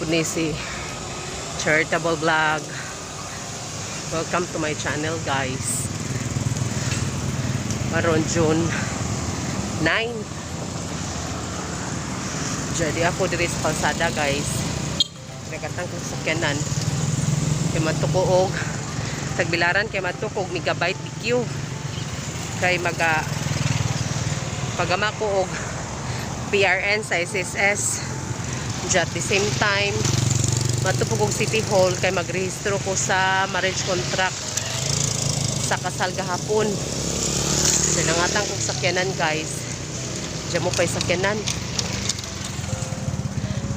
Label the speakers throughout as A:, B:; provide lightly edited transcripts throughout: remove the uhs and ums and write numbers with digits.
A: Pud ni si Charitable Vlog. Welcome to my channel, guys. Karon June 9. Jadi ako diri sa kalsada, guys. Nagatang kong sakyanan. Kay madto ko og Tagbilaran kay madto ko og Megabyte BQ. Kay maga pagama ko og PRN sa SSS. At the same time, madto ko og City Hall kay magrehistro ko sa marriage contract sa kasal gahapon. So, nangatang kong sakyanan, guys. Diyan mo pa'y sakyanan.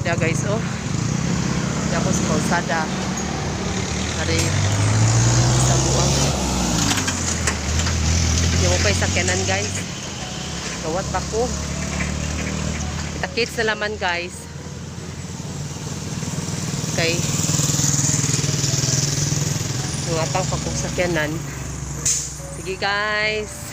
A: Da, guys, oh. Diyan ako sa kalsada. Ari sa buwang. Diyan mo pa'y sakyanan, guys. Gawat pa ko. Kita-kits na laman, guys. Kay nangatang pa kong sakyanan. Sige, guys.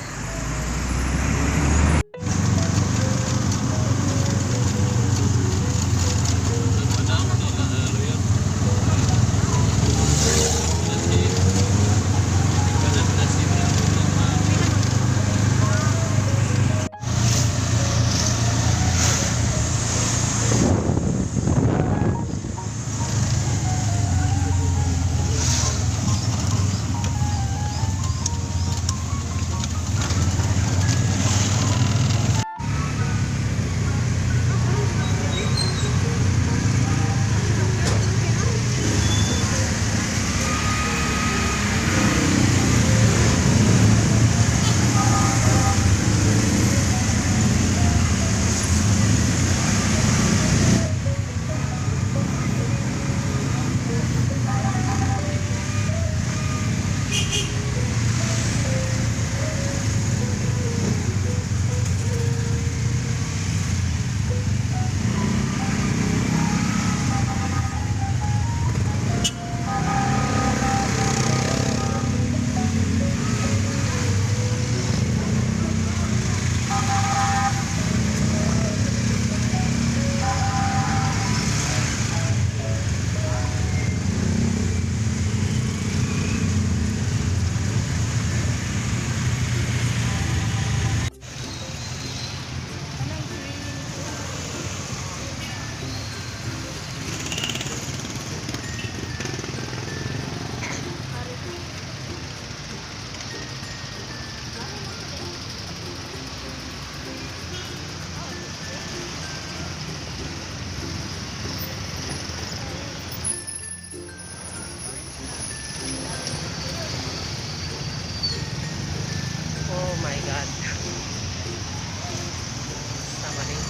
A: Oh my God. Sama rin.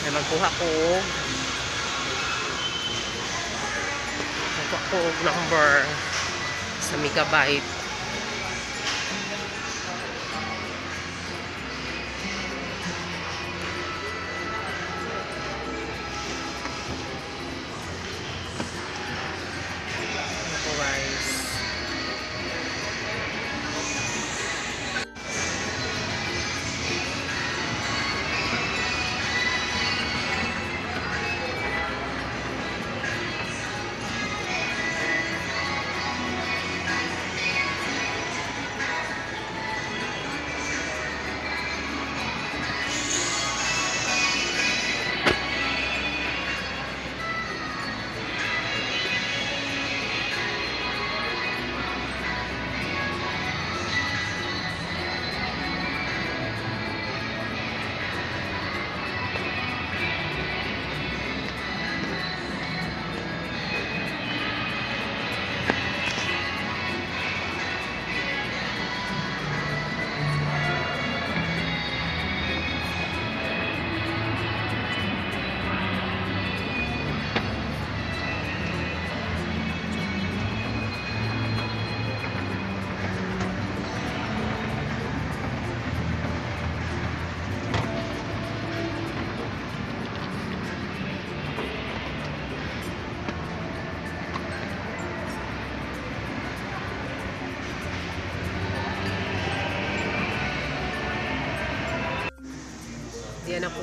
A: Ay, magkuha ko og number sa Megabyte. Ako, guys.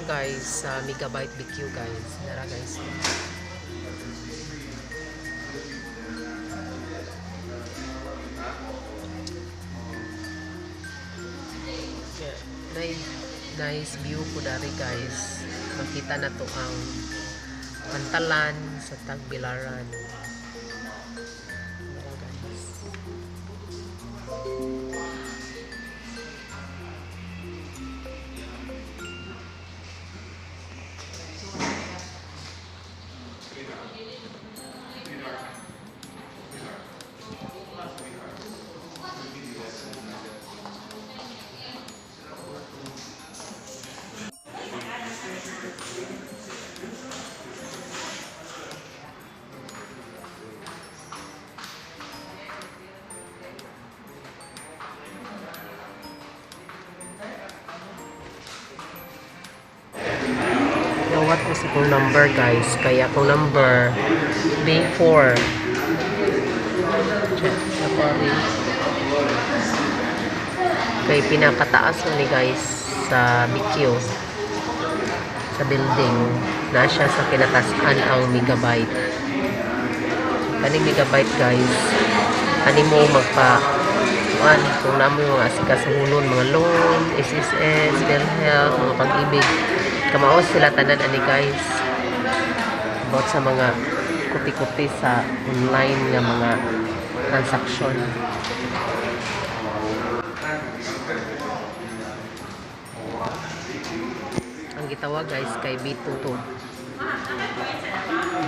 A: guys, sa Megabyte BQ, guys. Dara, guys. Yeah. Nice, nice view ko dari, guys. Makita na to ang pantalan sa Tagbilaran. Dara, guys. Dawat ko sa kong number, guys. Kaya akong number B4. Check. Ako rin. Kay pinakataas mo ni, guys, sa BQ. Sa building. Na siya sa kinatasan ang Megabyte. Kaning Megabyte, guys. Ani mo magpa kuan kung namo yung mga asikasuhulon, mga loan, SSS, PhilHealth, mga Pag-IBIG. Kamao sila tanan ani, guys. About sa mga kuti-kuti sa online nga mga transaction. Ang gitawag, guys, kay B2 to.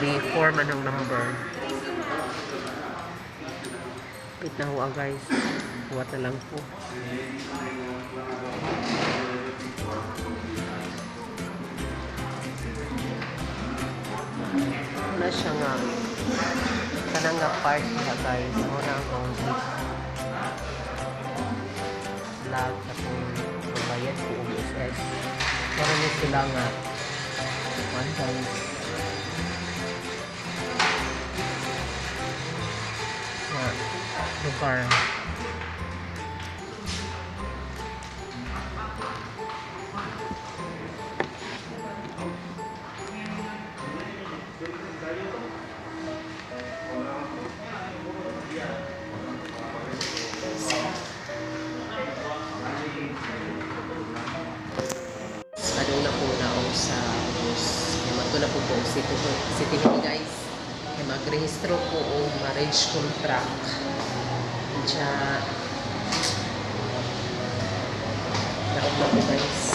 A: B4 man ang number. Wait na huwa, guys. Huwat na lang po. Na siya nga. Kanang nga part niya, guys. Muna ang akong vlog katong magbayad ko og SS. Pero ni sila nga one, guys, nga lugar. Adong na po naong sa ubos. Kaya mato na po po City, City Hall, guys. Kaya magrehistro po og marriage contract. Diya naog na po, guys.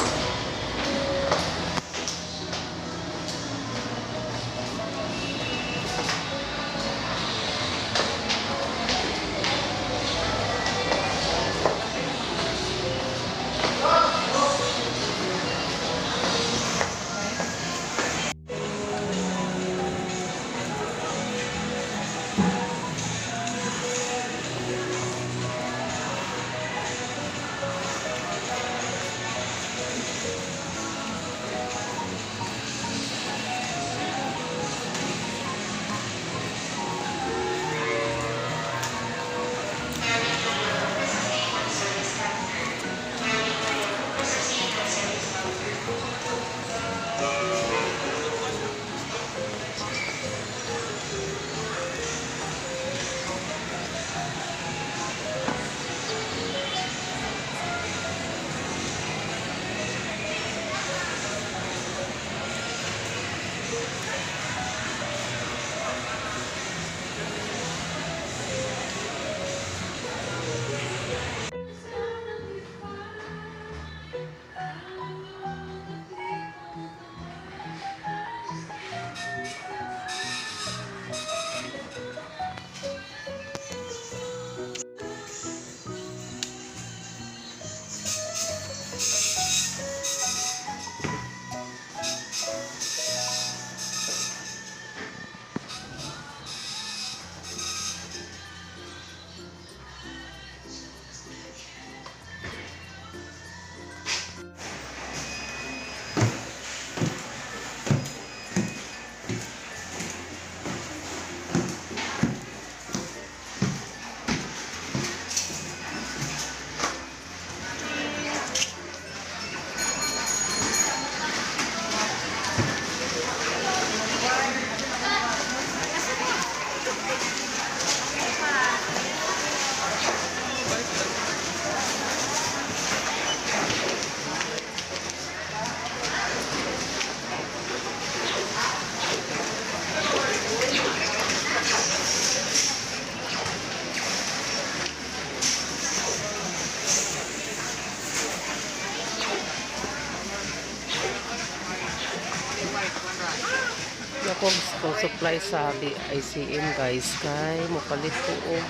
A: Akong supply sa BICM, guys, kay mopalit ko og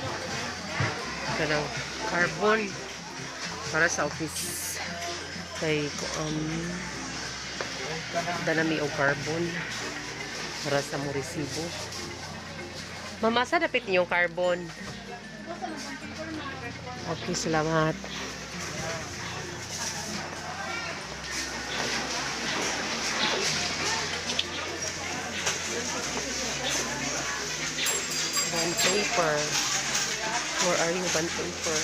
A: kanang carbon para sa office kay danami og carbon para sa mo resibo. Mama, sa dapit niyong carbon? Okay, salamat. Bond paper. Where are you, bond paper?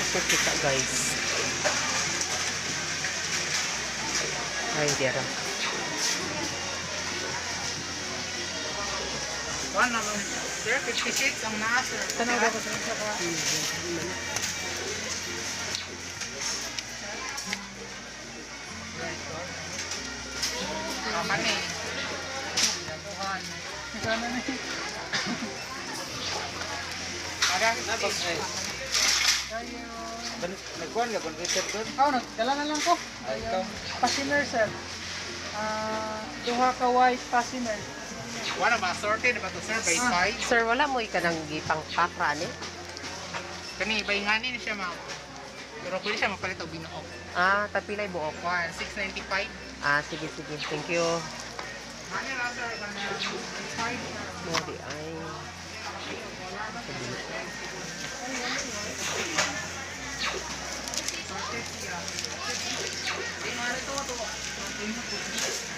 A: Ito kita, guys. Ay, dira.
B: One naman, sir, 56 ang naa, sir.
C: Tanaw ba ko sa ka?
B: Ah, kani.
C: Sana ni.
B: Para 60.
D: Nagkuhan ka, converter doon?
C: Oh, nagdala na lang ko.
D: Ay, ikaw.
C: Passenger, sir. Ah, duha ka white passenger.
B: Wala ba sorted ba to, sir, by 5?
A: Sir, wala mo ikanang gipang pakra ni?
B: Kani by ngani ni siya, ma'am. Pero pwede siya mapalit og binuok.
A: Ah, tapilay buok.
B: 1 695.
A: Ah, sige, sige. Thank you.
B: Ngani ra, sir, kanang 5.
A: Mo di ay. Sa binuok.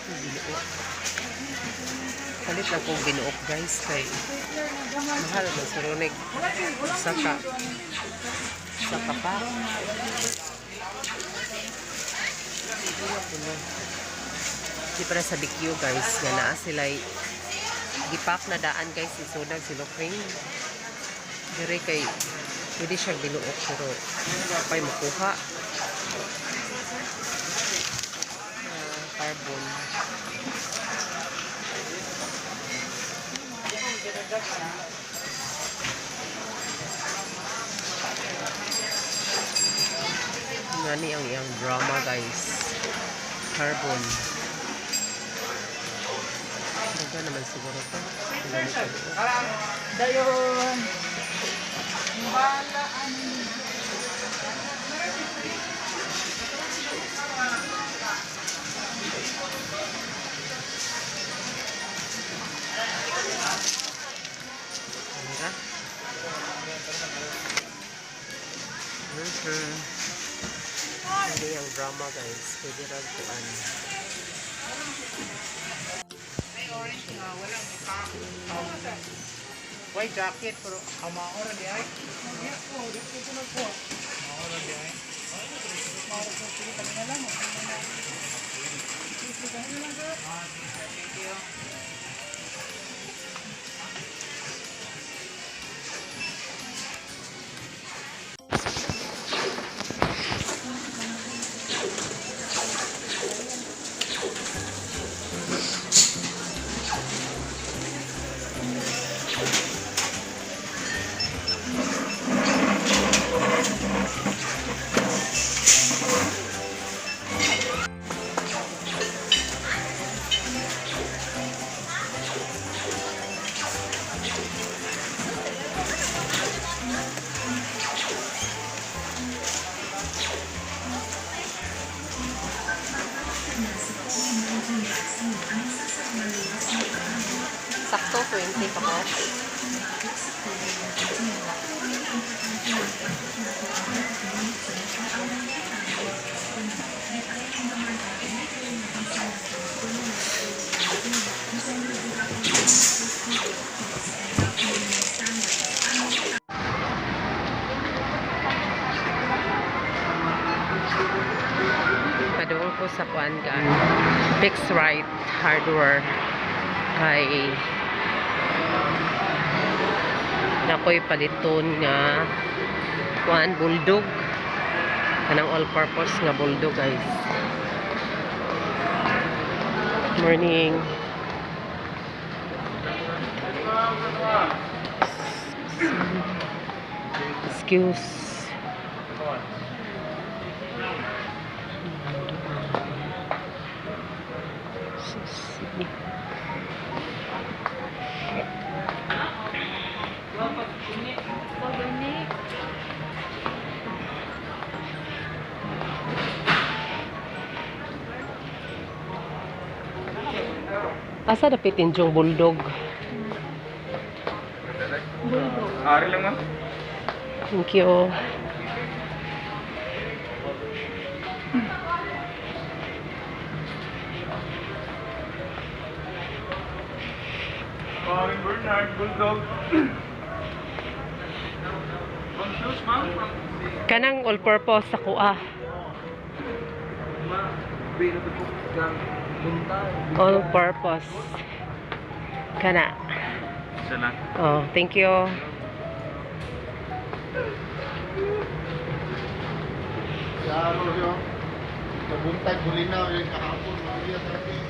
A: Binuok. Palit lang kong binuok, guys, kay mahal man sa runig. Saka pa. Di para sa BQ, guys, nga naa sila gipak na daan, guys, isudag si Locrane. Dire kay pwede siyang binuok pero pa'y makuha. Ah, carbon. Ngani ang iyang drama, guys. Carbon. Daga naman siguro to. Wala ni kabuok.
C: Dayon. Bala ani.
A: Mira. Hindi ang drama, guys. Pwede rin kuan.
B: May orange nga walang ipa. White jacket pero kamao ra di ay.
C: Oh, di ko nagkuha.
B: Mao ra di ay.
C: Sige, kami na lang. Sige, kami na lang, sir.
B: Ah, sige, sir. Thank you.
A: Sakto 20 ka mo. Padung ko sa kuan ka. Fix Right Hardware kay nakoy paliton nga Kuan bulldog. Kanang all purpose nga bulldog, guys. Morning. Excuse. Sige. Asa dapitin yung bulldog?
D: Ari lang, ma'am.
A: Thank you.
D: Paring Bernard, Bulldog. From shoes, ma'am. From
A: Kanang all purpose sa kuha. All purpose. Kana.
D: Isa lang.
A: Oh, thank you.
E: Klaro yun. Nabuntag, bulinaw yung kahapon. Maria sa akin.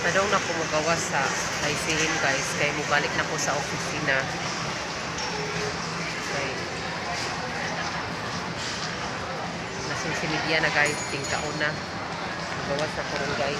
A: Tadong na ko mugawas sa ICM, guys, kay mubalik na ko sa opisina. Kay nasunsinidya na, guys, tingkaon na. Mugawas na ko ron, guys.